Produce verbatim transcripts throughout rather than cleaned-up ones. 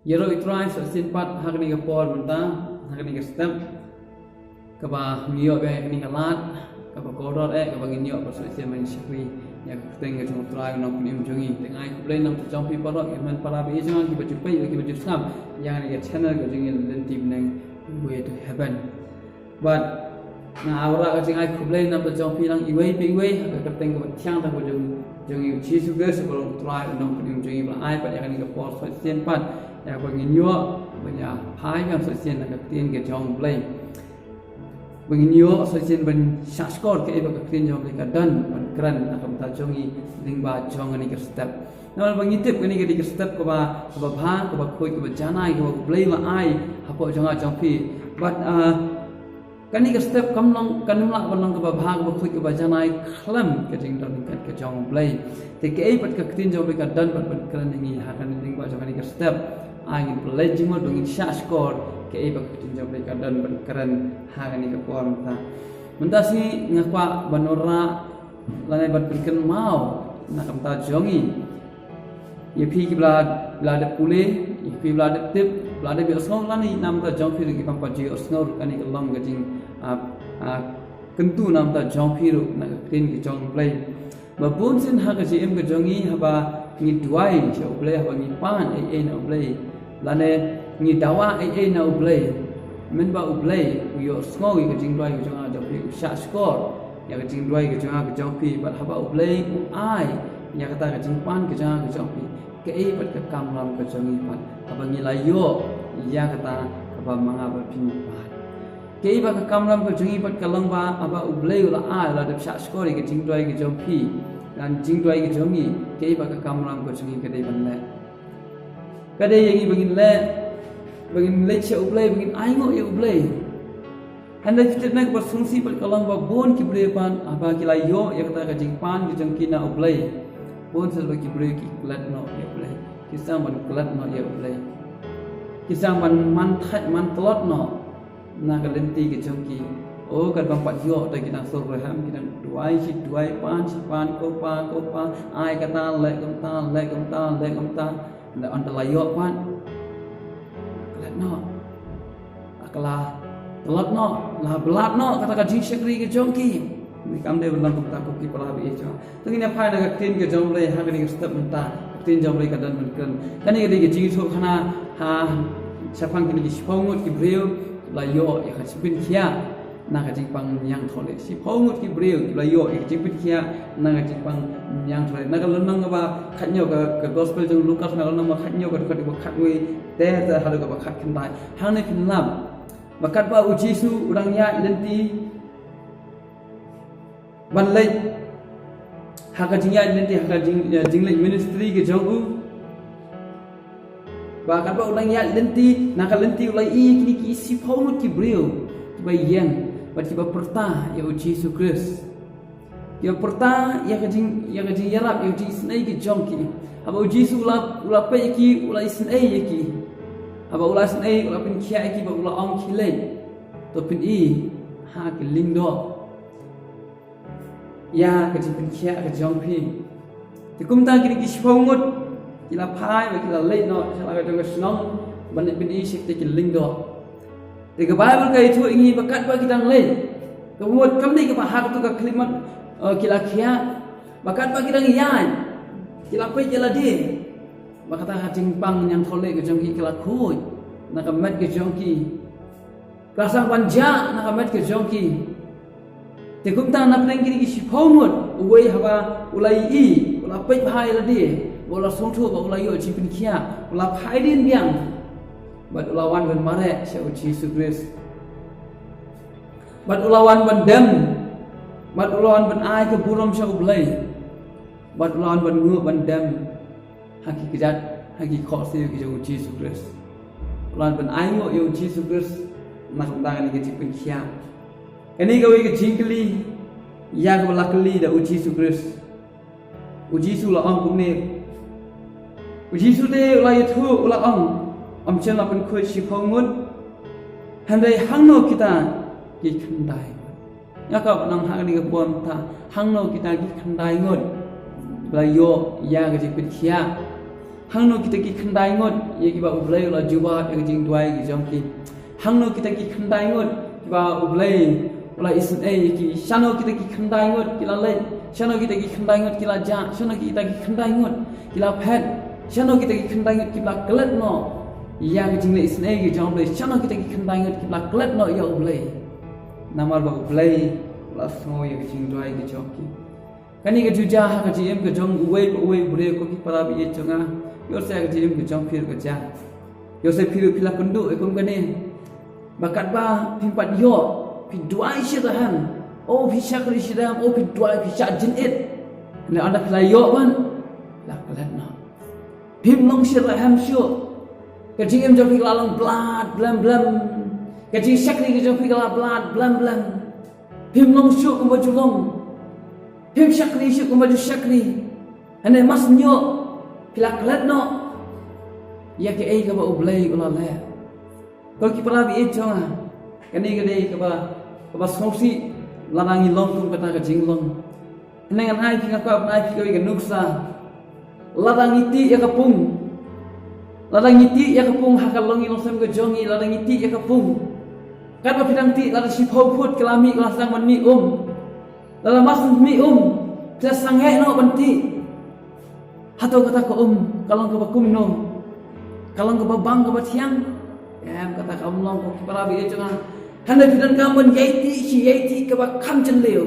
Ïaroh ïa u Trai sa shisien pat ha kane ka por mynta, ha kane ka step. Kaba ngi ïoh ïa kane ka lad kaba kordor eh, kaba ngin ïoh ba sa shisien ban shakri ïa ka kyrteng ka jong u Trai, u Nongpynim jong ngi. Te nga ai khublei na ka bynta jong phi baroh, ïa ki para bangeit jong nga kiba ju peit, kiba ju sngap ïa kane ka channel ka jong ngi, Lynti Bneng, Way to Heaven. Bad nga ai ruh ka jingai khublei na ka bynta jong phi lang iwei pa iwei ha ka kyrteng kaba thiang tang ka jong, jong u Jisu Khrist uba long u Trai, u Nongpynim jong ngi, ba la ai pat ïa kane ka por sa shisien pat ïa kaba ngin ïoh ban ïa phai biang sa shisien na ka ktien ka jong u Blei. Ba ngin ïoh sa shisien ban shahshkor kaei ba ka ktien jong u Blei ka don ban kren na ka bynta jong ngi lyngba jong kane ka step. Namar ba ngi tip kane ka dei ka step kaba, kaba bha, kaba khuid, kaba janai, kaba u Blei u la ai hapoh jong nga jong phi. Bad, ah, kane ka step kam long, kam lah ban long kaba bha, kaba khuid, kaba janai khlem ka jingdon ryngkat ka jong u Blei. Te kaei pat ka ktien jong u Blei ka don pat ban kren ïa ngi ha kane lyngba jong kane ka step. Ai ngin pynleit jingmut ba ngin shahshkor kaei pat ka ktien jong u Blei ka don ban kren ha kane ka por mynta. Mynta sngi nga kwah ban wanrah lane ban pynkynmaw na ka bynta jong ngi. Ïa phi kiba la, la dep pule, ïa phi ba la dep tip, ba la dep ïohsngew lane na ka bynta jong phi ruh kiba ym pat ju ïohsngew ruh, kane ka long ka jing, ah, ah, kyntu na ka bynta jong phi ruh na ka ktien ka jong u Blei. Ba bun sien ha ka jingim ka jong ngi haba ngi duwai sha u Blei, haba ngi pan ei ei na u Blei, lane ngi dawa ei ei na u Blei, mynba u Blei u ïohsngew ïa ka jingduwai ka jong nga jong phi, u shahshkor ïa ka jingduwai ka jong nga ka jong phi, bad haba u Blei u ai ïa kata ka jingpan ka jong nga ka jong phi, kaei pat ka kamram ka jong ngi pat haba ngi la ïoh ïa kata kaba ma nga bad phi ngi pan? Kaei ba ka kamram ka jong ngi pat ka long ba haba u Blei u la ai, u la dep shahshkor ïa ka jingduwai ka jong phi, lane jingduwai ka jong ngi, kaei ba ka kamram ka jong ngi ka dei ban leh? Ka dei ïa ngi ba ngin leh, ba ngin leit sha u Blei, ba ngin ainguh ïa u Blei. Hynrei phi tip ne, kaba sngewsih pat ka long ba bun ki briew pat haba ki la ïoh ïa kata ka jingpan ka jong ki na u Blei, bun sien ba ki briew ki klet noh ïa u Blei, ki sdang ban klet noh ïa u Blei, ki sdang ban man thait man tlot noh na ka lynti ka jong ki. O, katba ym pat ïoh te ki dang sngewrhem, ki dang duwai shi duwai, pan shi pan, ko Pa, ko Pa, ai kata, leh kumta, leh kumta, leh kumta. Hynrei haba la ïoh pat, klet noh, la tlot noh, la blad noh kata ka jingshakri ka jong ki. Ngi kam dei ban long kumta ko ki para bangeit jong nga. Te ngin ïa phai na ka ktien ka jong u Blei ha kane ka step mynta. Ka ktien jong u Blei ka don ban kren. Kane ka dei ka jingïathuhkhana ha shaphang kine ki shiphew ngut ki briew kiba la ïoh ïa ka jingpynkhiah na ka jingpang ñiangthohlieh. Shiphew ngut ki briew kiba la ïoh ïa ka jingpynkhiah na ka jingpang ñiangthohlieh. Na ka lynnong kaba khatñiew ka, ka gospel jong u Lukas, na ka lynnong kaba khatñiew, ka dkhot kaba khatwei ter ter haduh kaba khatkhyndai. Hangne phin lap ba katba u Jisu u dang ïaid lynti ban leit ha ka jingïaid lynti, ha ka jing, eh, jingleit ministry ka jong u. Ba katba u dang ïaid lynti, na ka lynti u la ïohi kine ki shiphew ngut ki briew kiba ïeng bad kiba pyrta ïa u Jisu Khrist. Kiba pyrta ïa ka jing, ïa ka jingïarap, ïa ka jingisynei ka jong ki. Haba u Jisu u la, u la peit ïa ki, u la isynei ïa ki. Haba u la isynei, u la pynkhiah ïa ki bad u la ong, khie leit, to pyni ha ki lyngdoh ïa ka jingpynkhiah ka jong phi. Te kumta kine ki shiphew ngut ki la phai bad ki la leit noh sha la ka jong ka shnong ban leit pyni sha kita ki lyngdoh. Te ka Baibl ka ïathuh ïa ngi ba katba ki dang leit, ka mut kam dei kaba ha kato ka khyllipmat, eh, ki la khiah, ba katba ki dang ïaid ki la peit ïa lade ba kata ka jingpang ñiangthohlieh ka jong ki ka la khuid na ka met ka jong ki. Ka la sdang ban jah na ka met ka jong ki. Te kumta na pdeng kine ki shiphew ngut, uwei haba u la ïohi, u la peit bha ïa lade, bad u la sngewthuh ba u la ïoh jingpynkhiah, u la phai dien biang bad u la wan ban mareh sha u Jisu Khrist. Bad u la wan ban dem, bad u la wan ban ai ka burom sha u Blei, bad u la wan ban nguh ban dem ha ki kjat, ha ki khohsiew ki jong u Jisu Khrist. U la wan ban ainguh ïa u Jisu Khrist na ka bynta kane ka jingpynkhiah. Kane kawei ka jingkylli ïa kaba la kylli da u Jisu Khrist. U Jisu u la ong kumne. U Jisu te u la ïathuh, u la ong, ym shym la pynkhuid shiphew ngut? Hynrei hangno kita ki khyndai ngut? Nga kwah ban ong ha kane ka por mynta, hangno kita ki khyndai ngut ba la ïoh ïa ka jingpynkhiah? Hangno kita ki khyndai ngut Ïa kiba U Blei u la jubab ïa ka jingduwai ka jong ki. Hangno kita ki khyndai ngut kiba U Blei u la isynei ïa ki? Shano kita ki khyndai ngut ki la leit? Shano kita ki khyndai ngut ki la jah? Shano kita ki khyndai ngut ki la phet? Shano kita ki khyndai ngut ki la klet noh ïa ka jingleit isynei ka jong U Blei? Shano kita ki khyndai ngut ki la klet noh ïa U Blei? Namar ba U Blei u la sngew ïa ka jingduwai ka jong ki. Kane ka ju jia ha ka jingim ka jong uwei pa uwei u briew, ko ki para baieit jong nga. Ïoh lehse ha ka jingim ka jong phi ruh ka jia. Ïoh lehse phi ruh phi la kynduh ïa kum kane. Ba katba phim pat ïoh, phi duwai shitrhem. O phi shakri shitrhem, o phi duwai, phi shah jingit. Hynrei ynda phi la ïoh ban, phi la klet noh. Phim long shitrhem shuh. Ka jingim jong phi ka la long blad blem blem. Ka jingshakri ka jong phi ka la blad blem blem. Phim long shuh kumba ju long. Phim shakri shuh kumba ju shakri. Hynrei mar shen ïoh phi la klet noh ïa kaei kaba U Blei u la leh. Ko ki para baieit jong nga, kane ka dei kaba, kaba sngewsih lada ngi long kum kata ka jinglong. Hynrei ngan ai phi, nga kwah ban ai phi kawei ka nuksa. Lada ngi tih ïa ka pung, lada ngi tih ïa ka pung ha ka longïing longsem ka jong ngi, lada ngi tih ïa ka pung, katba phi dang tih, lada shiphew phut ka la mih, ka la sdang ban mih um. Lada mar shen mih um, phi la sangeh noh ban tih. Hato kata ka um ka long kaba kumno? Ka long kaba bang, kaba thiang? Em, kata kam long, ko ki para baieit jong nga. Hynrei phi donkam ban ïai tih shi ïai tih kaba kham jylliew.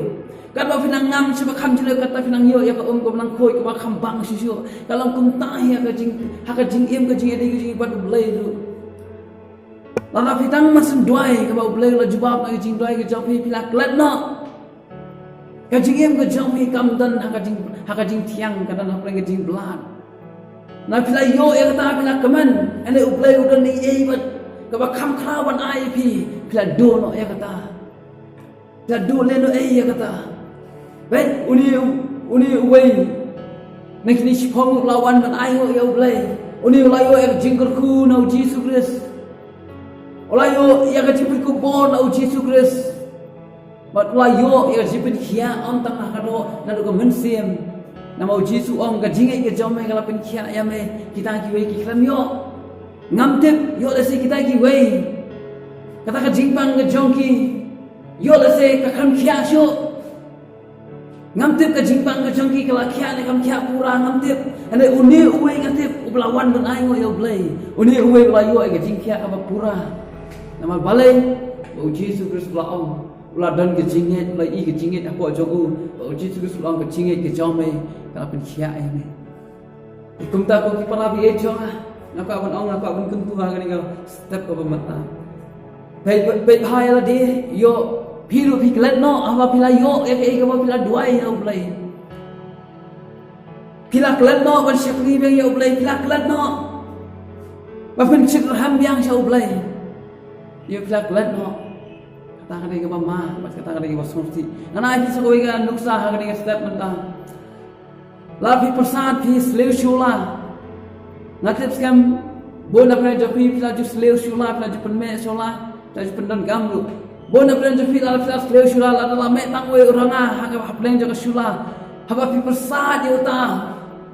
Katba phi nang ngam shi ba kham jylliew, katba phi nang ïoh ïa ka um kaba nang khuid, kaba kham bang shisha. Ka long kumta hi ha ka jing, ha ka jingim, ka jingïadei, ka jingïadei bad U Blei ruh. Lada phi tang mar shen duwai kaba U Blei u la jubab na ka jingduwai ka jong phi, phi la klet noh. Ka jingim ka jong phi kam don ha ka jing, ha ka jingthiang, ka don hapdeng ka jingblad. Lada phi la ïoh ïa kata, phi la kmen, hynrei U Blei u don ei ei bad kaba kham khraw ban ai ïa phi, phi la duh noh ïa kata. Phi la duh lehnohei ïa kata. Peit, une, une uwei na kine shiphew ngut u la wan ban ainguh ïa U Blei. Une u la ïoh ïa ka jingkyrkhu na U Jisu Khrist. U la ïoh ïa ka jingpynkupbor na U Jisu Khrist. Bad u la ïoh ïa ka jingpynkhiah ym tang na ka doh, naduh ka mynsiem. Namar U Jisu u ong, ka jingngeit ka jong me ka la pynkhiah ïa me, kita kiwei ki khlem ïoh. Ngam tip, ïoh lehse kita kiwei, kata ka jingpang ka jong ki, ïoh lehse ka khlem khiah shuh. Ngam tip ka jingpang ka jong ki ka la khiah ne kam khiah pura, ngam tip. Hynrei une uwei nga tip, uba la wan ban ainguh ïa U Blei. Une uwei u la ïoh ïa ka jingkhiah kaba pura. Namar balei? Ba U Jisu Khrist u la ong, u la don ka jingngeit, u la ïoh ka jingngeit hapoh jong u. Ba U Jisu Khrist u la ong, ka jingngeit ka jong me ka la pynkhiah ïa me. Kumta ko ki para baieit jong nga, nga kwah ban ong, nga kwah ban kyntu ha kane ka step kaba mynta. Peit, peit, peit bha ïa lade, ïoh phi ruh phi klet noh haba phi la ïoh ïa kaei kaba phi la duwai na U Blei. Phi la klet noh ban shakri biang ïa U Blei, phi la klet noh ban pynshakri biang sha U Blei. Ïoh phi la klet noh. Kata ka dei kaba ma, bad kata ka dei kaba sngewsih. Ngan ai phi sa kawei ka nuksa ha kane ka step mynta. Lada phi pyrsad phi sliew shula. Nga tip skhem bun na pdeng jong phi phi la ju sliew shula, phi la ju pynmeh shula, phi la ju pyndonkam ruh. Bun na pdeng jong phi lada phi la sliew shula, lada la meh tang uwei u ranga ha ka hapdeng jong ka shula, haba phi pyrsad ïa uta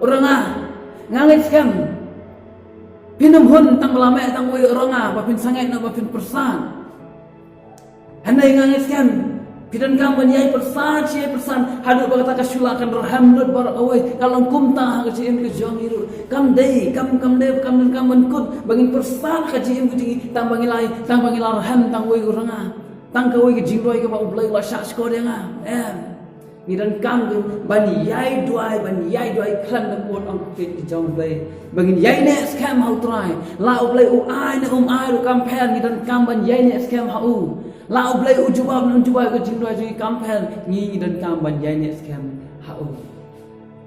u ranga, nga ngeit skhem phin ym hun tang ba la meh tang uwei u ranga ba phin sangeh noh ba phin pyrsad. Hynrei nga ngeit skhem phi donkam ban ïai pyrsad shi ïai pyrsad haduh ba kata ka shula kan rhem lut baroh kawei. Ka long kumta ha ka jingim ka jong ngi ruh. Kam dei, kam, kam dei, kam donkam ban kut ba ngin pyrsad ha ka jingim ka jong ngi tang ba ngi la, tang ba ngi la rhem tang uwei u ranga, tang kawei ka jingduwai kaba U Blei u la shah shkor ïa nga. Em. Ngi donkam ban ïai duwai, ban ïai duwai khlem da kut, ong ka ktien ka jong U Blei. Ba ngin ïai neh skhem ha U Trai. La U Blei u ai ne um ai ruh kam pher, ngi donkam ban ïai neh skhem ha u. La U Blei u jubab ne um jubab ka jingduwai jong ngi kam pher, ngi, ngi donkam ban ïai neh skhem ha u.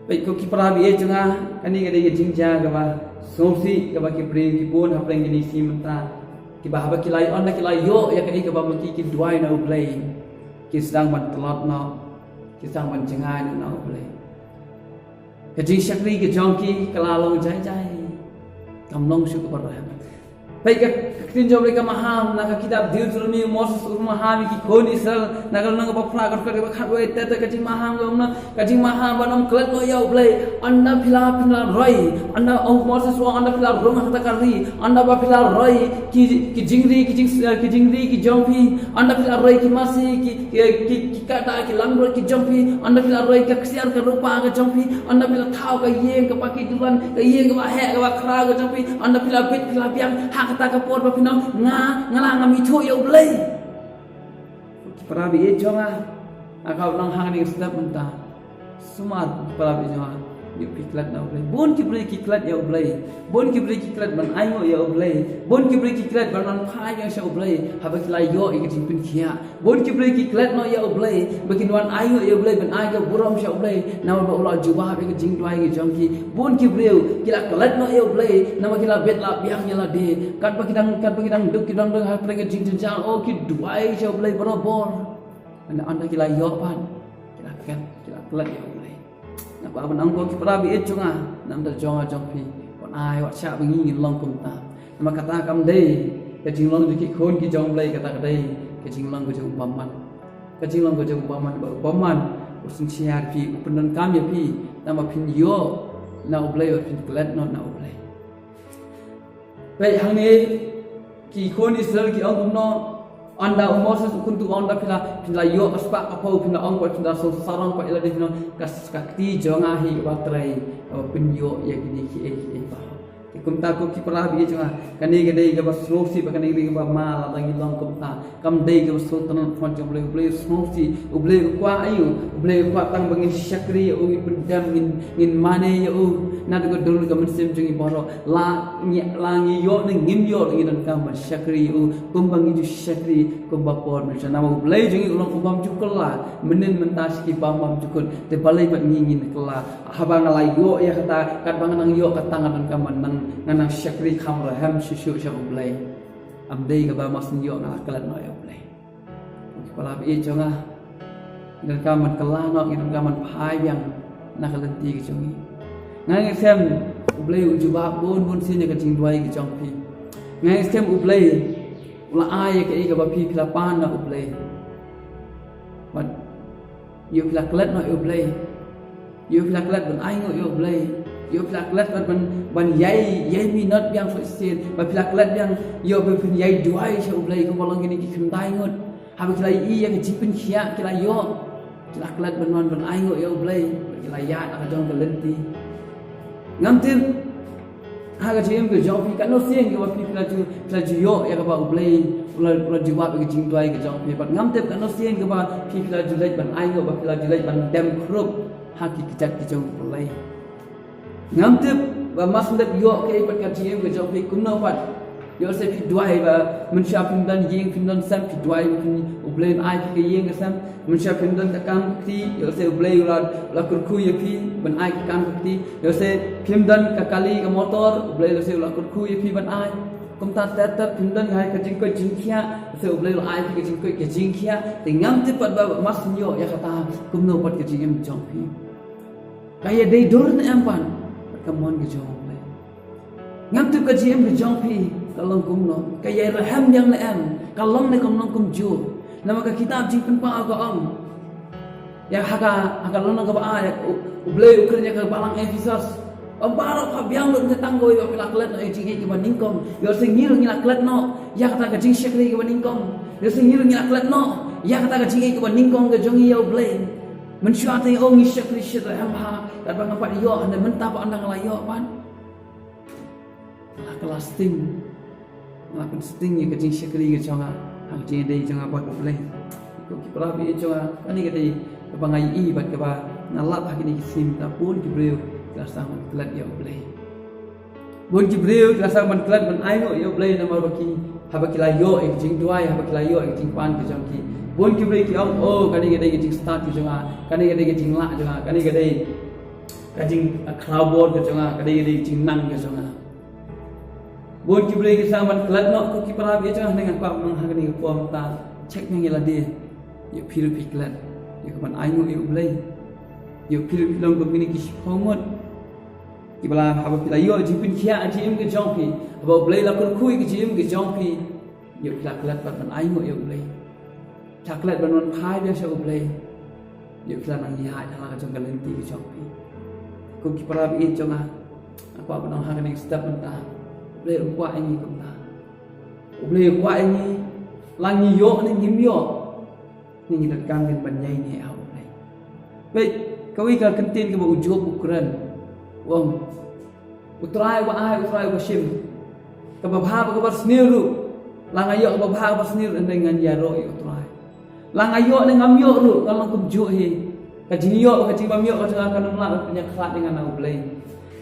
Peit ko ki para baieit jong nga, kane ka dei ka jingjia kaba sngewsih kaba ki briew ki bun hapdeng kine ki sngi mynta, kiba haba ki la ïoh, ynda ki la ïoh ïa kaei kaba ma ki ki duwai na U Blei, ki sdang ban tlot noh. Ki sdang ban jngai na U Blei. Ka jingshakri ka jong ki ka la long jai jai. Kam long shuh kaba rhem. Peit ka ktien jong U Blei ka maham, na ka kitab Deuteronomy, Moses u maham ïa ki khun Israel, na ka lynnong kaba phra, ka dkhot kaba khatwei, te te ka jingmaham ka ong na, ka jingmaham ban ym klet noh ïa U Blei. Ynda phi la, phi la roi, ynda, ong Moses u ong, ynda phi la rung ha kata ka ri, ynda ba phi la roi ki, ki jingri, ki jing, ki jingri ki jong phi, ynda phi la roi ki masi, ki, ki, ki, ki kata ki langbrot ki jong phi, ynda phi la roi ka ksiar ka rupa ka jong phi, ynda phi la thaw ka ïing kaba ki duwan, ka ïing kaba heh kaba khraw ka jong phi, ynda phi la bit phi la biang, ha kata ka por ba phin ong, nga, nga la ngam ithuh ïa U Blei. Ki para baieit jong nga, nga kwah ban ong ha kane ka step mynta. Sumar ki para baieit jong nga, ïoh phi klet na U Blei. Bun ki briew ki klet ïa U Blei. Bun ki briew ki klet ban ainguh ïa U Blei. Bun ki briew ki klet ban wan phai ïa sha U Blei haba ki la ïoh ïa ka jingpynkhiah. Bun ki briew ki klet noh ïa U Blei ba kin wan ainguh ïa U Blei ban ai ka burom sha U Blei, namar ba u la jubab ïa ka jingduwai ka jong ki. Bun ki briew ki la klet noh ïa U Blei namar ki la bit la biang ïa lade. Katba ki dang, katba ki dang duk, ki dang duk hapdeng ka jingjynjar, oh, ki duwai sha U Blei barabor. Ynda, ynda ki la ïoh pat, ki la klet, ki la klet ïa U Blei. Nga kwah ban ong ko ki para baieit jong nga, namar jong nga jong phi, wat ai wat shah ba ngi ngin long kumta. Namar kata kam dei ka jinglong jong ki khun ki jong U Blei, kata ka dei ka jinglong ka jong u bymman. Ka jinglong ka jong u bymman, ba u bymman u synshar ïa phi, u pyndonkam ïa phi, namar phin ïoh na U Blei, ba phin klet noh na U Blei. Peit hangne, ki khun Israel ki ong kumno, ynda u Moses u kyntu u ong, ynda phi la, phin la ïoh ka spah ka phew, phin la ong pat, phin la sngewsarong pat ïa lade, phin ong, ka, ka kti jong nga hi kaba trei, kaba pynïoh ïa kine kiei kiei baroh. Te kumta ko ki para baieit jong nga, kane ka dei kaba sngewsih, ba kane ka dei kaba ma lada ngi long kumta. Kam dei kaba sngewtynnat phon jong U Blei. U Blei u sngewsih, U Blei u kwah aïu? U Blei u kwah tang ba ngin shakri ïa u, ngin pyndem, ngin, ngin mane ïa u. Naduh ka dur ka mynsiem jong ngi baroh. La ngi, la ngi ïoh ne ngim ïoh, ngi donkam ban shakri ïa u kumba ngi ju shakri kumba por mynshwa. Namar U Blei jong ngi u long u bym ju kylla, mynnin mynta sha ki bym bym jukut. Te balei pat ngi ngin kylla? Haba nga la ïoh ïa kata, katba nga nang ïoh kata nga donkam ban nang, nga nang shakri kham rhem shuh shuh sha U Blei. Kam dei kaba mas ngi ïoh nga la klet noh ïa U Blei. Ki para baieit jong nga, ngi donkam ban kylla noh, ngi donkam ban phai biang na ka lynti ka jong ngi. Nga ngeit skhem U Blei u jubab bun bun sien ïa ka jingduwai ka jong phi. Nga ngeit skhem U Blei u la ai ïa kaei kaba phi, phi la pan na U Blei. Bad ïoh phi la klet noh ïa U Blei. Ïoh phi la klet ban ainguh ïa U Blei. Ïoh phi la klet ban, ban, ban ïai, ïai minot biang shuh shisien. Ba phi la klet biang, ïoh ba phin ïai duwai sha U Blei kumba long kine ki khyndai ngut. Haba ki la ïohi ïa ka jingpynkhiah ki la ïoh. Ki la klet ban wan ban ainguh ïa U Blei. Ki la ïaid ha ka jong ka lynti. Ngam tip ha ka jingim ka jong phi, katno sien kaba phi, phi la ju, phi la ju ïoh ïa kaba U Blei u la, u la jubab ïa ka jingduwai ka jong phi. Bad ngam tip katno sien kaba phi, phi la ju leit ban ainguh, ba phi la ju leit ban dem khrup ha ki kjat ki jong U Blei. Ngam tip ba mas leit ïoh kaei pat ka jingim ka jong phi, kumno pat. Ïoh se phi duwai ba mynshuwa phim don ïing phim don sem, phi duwai ba phin, U Blei un ai phi ka ïing ka sem. Mynshuwa phim don ka kam ka kti, ïoh se U Blei u la, u la kyrkhu ïa phi ban ai ka kam ka kti. Ïoh se phim don ka kali ka motor, U Blei ïoh se u la kyrkhu ïa phi ban ai. Kumta ter ter phim don ka, ka jingkoit jingkhiah, ïoh se U Blei u la ai phi ka jingkoit ka jingkhiah. Te ngam tip pat ba mas ïoh ïa kata, kumno pat ka jingim jong phi. Ka ïadei dur ne em pat bad ka mon ka jong U Blei. Ngam tip ka jingim ka jong phi ka long kumno, ka ïai rhem biang ne em, ka long ne kam long kumjuh. Namar ka kitab Jingpynpaw ka ong ïa ha ka, ha ka lynnong kaba ar, U, U Blei u kren ïa ka balang Ephesus. Ym baroh pha biang lut ne tang kawei, ba phi la klet noh ïa ka jingïeit kaba nyngkong. Ïoh se ngi ruh ngi la klet noh ïa kata ka jingshakri kaba nyngkong. Ïoh se ngi ruh ngi la klet noh ïa kata ka jingïeit kaba nyngkong ka jong ngi ïa U Blei. Mynshuwa te ong ngi shakri shit rhem bha, katba ngam pat ïoh, ne mynta pat ynda nga la ïoh pat. Nga la kylla sting, nga la pynsting ïa ka jingshakri ka jong nga ha ka jingïadei jong nga bad U Blei. Ko ki para baieit jong nga, kane ka dei kaba nga ïohi bad kaba nga lap ha kine ki sngi mynta, bun ki briew ki la sdang ban klet ïa U Blei. Bun ki briew ki la sdang ban klet ban ainguh ïa U Blei namar ba ki, haba ki la ïoh ïa ka jingduwai, haba ki la ïoh ïa ka jingpan ka jong ki. Bun ki briew ki ong, oh, kane ka dei ka jingstad ka jong nga, kane ka dei ka jinglah jong nga, kane ka dei ka jingkhraw bor ka jong nga, ka dei ka dei ka jingnang ka jong nga. Bun ki briew ki sdang ban klet noh, ko ki para baieit jong nga, hynrei nga kwah ban ong ha kane ka por mynta, check biang ïa lade. Ïoh phi ruh phi klet ïa ka ban ainguh ïa U Blei. Ïoh phi ruh phi long kum kine ki shiphew ngut. Kiba la, haba phi la ïoh jingpynkhiah ka jingim ka jong phi, haba U Blei la kyrkhu ïa ka jingim ka jong phi, ïoh phi la klet pat ban ainguh ïa U Blei. Phi la klet ban wan phai biang sha U Blei. Ïoh phi la nang ïaid ha la ka jong ka lynti ka jong phi. Ko ki para baieit jong nga, nga kwah ban ong ha kane ka step mynta, U Blei um kwah ïa ngi kumta. U Blei u kwah ïa ngi, la ngi ïoh ne ngim ïoh, ngi donkam ban ïaineh ha U Blei. Peit, kawei ka kyntien kaba u Job u kren, u ong, U Trai uba ai, U Trai uba shim. Kaba bha bad kaba sniew ruh, la nga ïoh kaba bha kaba sniew ruh, hynrei ngan ïaroh ïa U Trai. La nga ïoh ne ngam ïoh ruh, ngan long kumjuh hi. Ka jingïoh, ka jingbym ïoh ka jong nga kan ym lah ban pynïakhlad ïa nga na U Blei.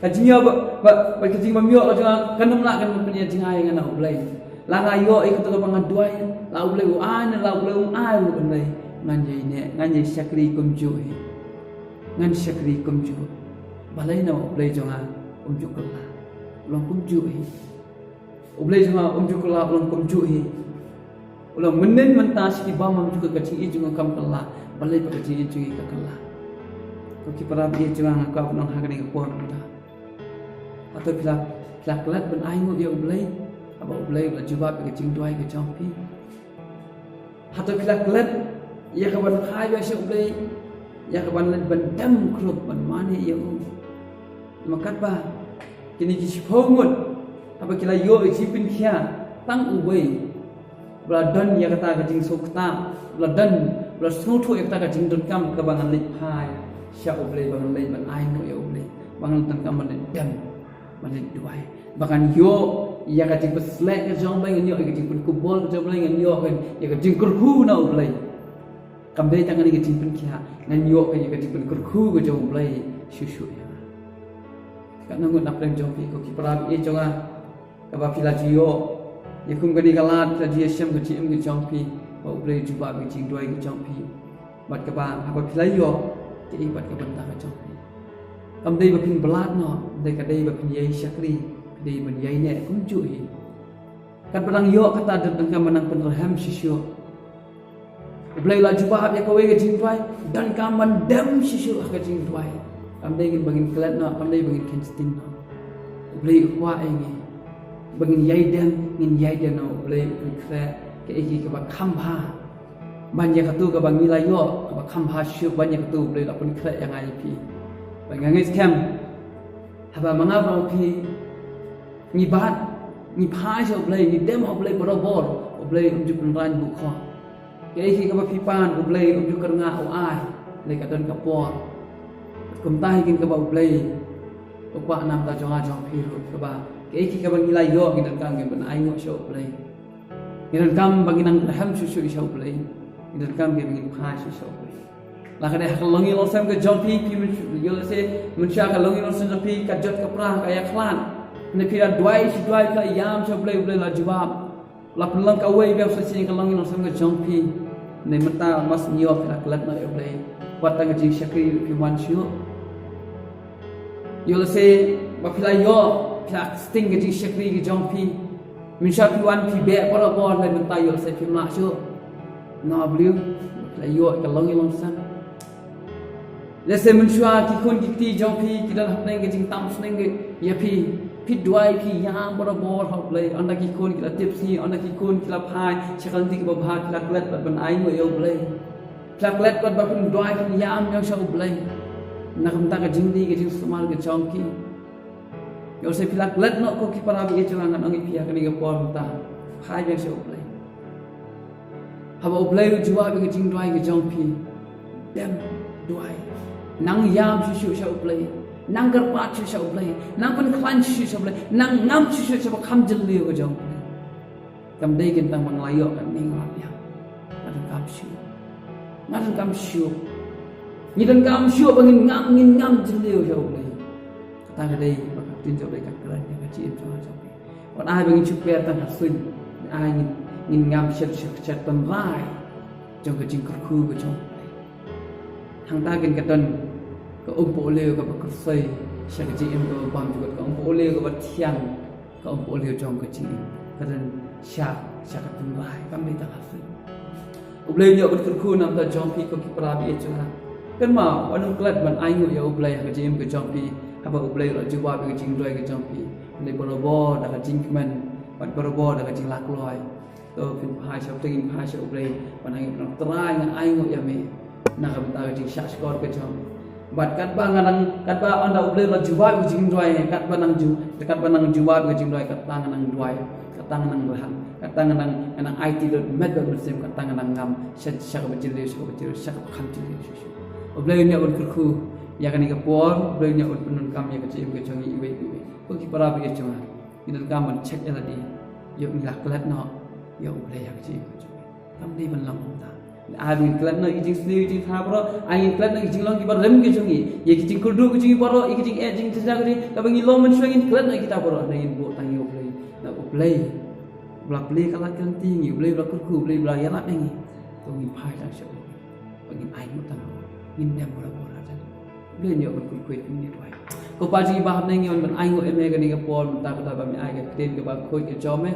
Ka jingïoh bad, bad, bad ka jingbym ïoh ka jong nga kan ym lah ban pynïajngai ïa nga na U Blei. La nga ïoh ïa kato kaba nga duwai, la U Blei u ai ne la U Blei um ai ruh, hynrei ngan ïaineh, ngan ïashakri kumjuh hi. Ngan shakri kumjuh. Balei? Namar U Blei jong nga um ju kylla, u long kumjuh hi. U Blei jong nga um ju kylla, u long kumjuh hi. U long mynnin mynta sha ki bym ju kylla, ka jingim jong nga kam kylla. Balei ba ka jingim jong ngi ka kylla? Ko ki para baieit jong nga, nga kwah ban ong ha kane ka por mynta, hato phi la, phi la klet ban ainguh ïa U Blei, haba U Blei u la jubab ïa ka jingduwai ka jong phi? Hato phi la klet ïa ka ban phai biang sha U Blei, ïa ka ban leit ban dem khrup ban mane ïa U? Namar katba kine ki shiphew ngut, haba ki la ïoh ïa ka jingpynkhiah, tang uwei ba la don ïa kata ka jingsngewkhia, ba la don, ba la sngewthuh ïa kata ka jingdonkam kaba ngan leit phai sha U Blei, ba ngan leit ban ainguh ïa U Blei, ba ngan donkam ban leit dem, ban leit duwai, ba ngan ïoh ïa ka jingpynsleh ka jong U Blei, ngan ïoh ïa ka jingpynkupbor ka jong U Blei, ngan ïoh ïa ka jingkyrkhu na U Blei. Kam dei tang kane ka jingpynkhiah, ngan ïoh ïa ka jingpynkyrkhu ka jong U Blei shuh shuh ïa nga. Katno ngut na pdeng jong phi, ko ki para baieit jong nga, kaba phi la ju ïoh ïa kum kane ka lad, phi la ju ïashem ka jingim ka jong phi, ba U Blei u jubab ïa ka jingduwai ka jong phi, bad kaba haba phi la ïoh, kaei pat ka bynta ka jong phi? Kam dei ba phin blad noh, hynrei ka dei ba phin ïai shakri, ka dei ban ïaineh kumjuh hi. Katba dang ïoh kata, donkam ban nang pynrhem shuh shuh. U Blei u la jubab ïa kawei ka jingduwai, donkam ban dem shuh shuh ha ka jingduwai. Kam dei ngin, ba ngin klet noh, kam dei ba ngin kheiñ shiteng noh. U Blei u kwah ïa ngi ba ngin ïai dem, ngin ïai dem noh. U Blei u pynkhreh kaei kaei kaba kham bha ban ïa kato kaba ngi la ïoh, kaba kham bha shuh ban ïa kato. U Blei u la pynkhreh ïa nga ïa phi. Bad nga ngeit skhem, haba ma nga bad phi ngi bat, ngi phai sha U Blei, ngi dem ha U Blei barabor, U Blei um ju pynrang buh khoh. Kaei kaei kaba phi pan, U Blei um ju kyrngah, u ai, lei ka don ka por. Kumta hi kin kaba U Blei u kwah na ka bynta jong nga jong phi ruh, kaba kaei kaei kaba ngi la ïoh, ngi donkam ban ainguh sha U Blei. Ngi donkam ba ngin nang rhem shuh shuh sha U Blei. Ngi donkam ba ngin phai shuh sha U Blei. La ka dei ha ka longïing longsem ka jong phi, phi mynshuwa, ïoh lehse mynshuwa ka longïing longsem jong phi ka jot ka pra, ka ïakhlad. Hynrei phi la duwai shi duwai, phi la ïam sha U Blei, U Blei u la jubab. La pynlong kawei biang shisha ka longïing longsem ka jong phi. Hynrei mynta mas ngi ïoh phi la klet noh ïa U Blei. Wat tang ka jingshakri phim wan shuh. Ïoh lehse ba phi la ïoh, phi la sting ka jingshakri ka jong phi. Mynshuwa phi wan phi beh barabor, hynrei mynta ïoh lehse phim lah shuh. Namar balei? Phi la ïoh ka longïing longsem. Lehse mynshuwa ki khun ki kti jong phi ki don hapdeng ka jingtam sneng ïa phi. Phi duwai, phi ïam barabor ha U Blei. Ynda ki khun ki la tipsngi, ynda ki khun ki la phai sha ka lynti kaba bha, phi la klet pat ban ainguh ïa U Blei. Phi la klet pat ba phin duwai, phin ïam ïa sha U Blei na ka bynta ka jingdih ka jingsumar ka jong ki. Ïoh lehse phi la klet noh, ko ki para baieit jong nga, ngan ong ïa phi ha kane ka por mynta, phai biang sha U Blei. Haba U Blei u jubab ïa ka jingduwai ka jong phi, dem duwai. Nang ïam shuh shuh sha U Blei. Nang kyrpad shuh sha U Blei. Nang pynkhlaiñ shuh shuh sha U Blei. Nang ngam shuh shuh sha ba kham jylliew ka jong U Blei. Kam dei kin tang ba nga la ïoh katne nga la biang. Nga donkam shuh. Nga donkam shuh. Ngi donkam shuh ba ngin ngam, ngin ngam jylliew sha U Blei. Kata ka dei ba ka ktien jong U Blei ka kren ïa ka jingim jong nga jong phi. Wat ai ba ngin shu pher tang ha suiñ. Ai ngin, ngin ngam shet shet shet tynrai jong ka jingkyrkhu ka jong U Blei. Hangta kin ka don ka umpohliew kaba kyrsoi sha ka jingim kaba bymjukut, ka umpohliew kaba thiang, ka umpohliew jong ka jingim, ka don sha, sha ka tynrai, kam dei tang ha suiñ. U Blei un ïoh ban kyrkhu na ka bynta jong phi, ko ki para baieit jong nga. Kynmaw, wat nym klet ban ainguh ïa U Blei ha ka jingim ka jong phi. Haba U Blei u la jubab ïa ka jingduwai ka jong phi, U Blei barabor da ka jingkmen bad barabor da ka jinglakloi. To phin phai sha, to ngin phai sha U Blei. Ban ai ngi, Trai, nga ainguh ïa me na ka bynta ka jingshahshkor ka jong. Bad katba nga nang, katba ynda U Blei u la jubab ïa ka jingduwai, katba nang ju, katba nang jubab ïa ka jingduwai, kata nga nang duwai, kata nga nang lhan, kata nga nang, nga nang aiti lut met bad mynsiem, kata nga nang ngam sha, sha kaba jylliew, sha kaba jylliew, sha kaba kham jylliew shuh shuh. U Blei un ïa un kyrkhu ïa kane ka por, U Blei un ïa un pyndonkam ïa ka jingim ka jong ngi iwei pa iwei. Ko ki para bangeit jong nga, ngi donkam ban check ïa lade, ïoh ngi la klet noh ïa U Blei ha ka jingim ka jong ngi. Kam dei ban long kumta. Ai ba ngin klet noh ïa ki jingsniew, ïa ki jingtha baroh, ai ngin klet noh ïa ki jinglong kiba rim ka jong ngi, ïa ki jingkyrduh ka jong ngi baroh, ïa ki jingeh jingtynjah ka jong ngi, kaba ngi long mynshuwa ngin klet noh ïa kita baroh, hynrei ngin buh tang ïa U Blei. Na U Blei u la plie ka lad ka lynti ïa ngi, U Blei u la kyrkhu, U Blei u la ïarap ïa ngi. To ngin phai tang sha U Blei. Ba ngin ainguh tang, ngin dem barabor ha U Blei. Ngi ïoh ban kyrkhu ïa kine ki duwai. Ko Pa jong ngi ba ha bneng, ngi wan ban ainguh ïa me kane ka por mynta, kata ba me ai ka ktien kaba khuid ka jong me,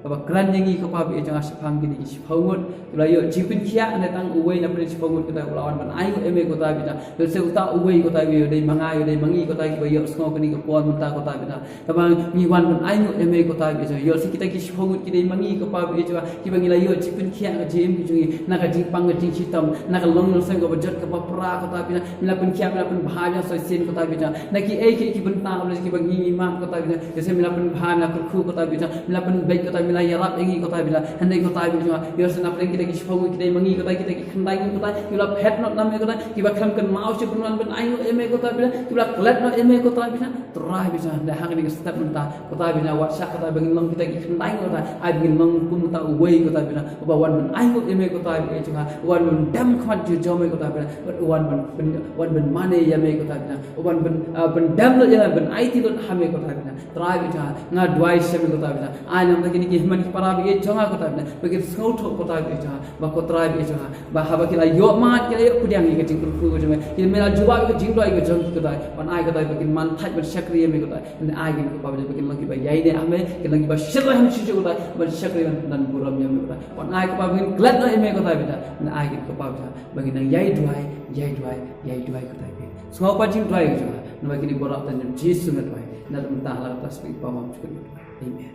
kaba kren ïa ngi, ko Pa ba ïeit jong nga, shaphang kine ki shiphew ngut kiba la ïoh jingpynkhiah, ne tang uwei na pdeng shiphew ngut, kata ba la wan ban ainguh ïa me, ko Pa ba ïeit jong nga. Lehse uta uwei, ko Pa ba ïeit, dei ma nga, dei ma ngi, ko Pa, kiba ïohsngew kane ka por mynta, ko Pa ba ïeit jong nga. Kaba ngi wan ban ainguh ïa me, ko Pa ba ïeit jong nga. Ïoh sa kita ki shiphew ngut ki dei ma ngi, ko Pa ba ïeit jong nga, kiba ngi la ïoh jingpynkhiah ka jingim ka jong ngi na ka jingpang ka jingshitom, na ka longïing longsem kaba jot kaba pra, ko Pa ba ïeit jong nga. Me la pynkhiah, me la pynbha ïa ngi sa shisien, ko Pa ba ïeit jong nga. Na kiei kiei ki bynta, ko Pa, kiba ngi ngi mad, ko Pa ba ïeit jong nga. Ïoh sa me la pynbha, me la kyrkhu, ko Pa ba ïeit jong nga. Me la pynbeit, ko Pa, me la ïarap ïa ngi, ko Pa ba ïeit jong nga. Hynrei, ko Pa ba ïeit jong nga, ïoh sa na pdeng kita ki shiphew ngut ki dei ma ngi, ko Pa, kita ki khyndai ngut, ko Pa, kiba la phet noh na me, ko Pa, kiba khlem kynmaw shuh ban wan ban ainguh ïa me, ko Pa ba ïeit jong nga, kiba la klet noh ïa me, ko Pa ba ïeit jong nga. Trai ba ïeit jong nga, da ha kane ka step mynta, ko Pa ba ïeit jong nga, wat shah, ko Pa, ba ngin long kita ki khyndai ngut, ko Pa, ai ba ngin long kum uta uwei, ko Pa ba ïeit jong nga, uba wan ban ainguh ïa me, ko Pa ba ïeit jong nga, uba wan ban dem khmat jong me, ko Pa ba ïeit jong nga, uba wan ban, ban, wan ban mane ïa me, ko Pa ba ïeit jong nga, uba wan ban, ah, ban dem lut ïa me, ban aiti lut ha me, ko Pa ba ïeit jong nga. Trai ba ïeit jong nga, nga duwai sha me, ko Pa ba ïeit jong nga, ai na bynta kine ki hynmen ki para ba ïeit jong nga, ko Pa ba ïeit jong nga, ba kin sngewthuh, ko Pa ba ïeit jong nga, ba, ko Trai ba ïeit jong nga, ba haba ki la ïoh mad, ki la ïoh pdiang ïa ka jingkyrkhu ka jong me, ki la, me la jubab ïa ka jingduwai ka jong ki, ko Trai, ban ai, ko Trai, ba kin man thait ban shakri ïa me, ko Trai. Ban ai kin, ko Pa ba ïeit jong nga, ba kin long kiba ïaineh ha me, kin long kiba shyrkhei ha me shisha, ko Trai, ban shakri, ban, ban burom ïa me, ko Trai. Ban ai, ko Pa, ba ngin klet noh ïa me, ko Pa ba ïeit jong nga. Ban ai kin, ko Pa ba ïeit jong nga, ba ngin nang ïai duwai, ïai duwai, ïai duwai, ko Trai. Sngewbha jingduwai ka jong nga. Namar kine baroh tang jong Jisu nga duwai. Naduh mynta ha la ka tnat sha ka por bymjukut nga duwai. Amen.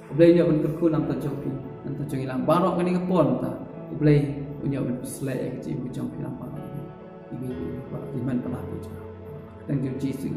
U Blei un ïoh ban kyrkhu na ka bynta jong phi, na ka bynta jong ngi lang baroh kane ka por mynta. U Blei un ïoh ban pynsleh ïa ka jingim ka jong phi lang baroh. Iwei pa iwei, baroh ki hynmen para bangeit jong nga. Tang jong Jisu.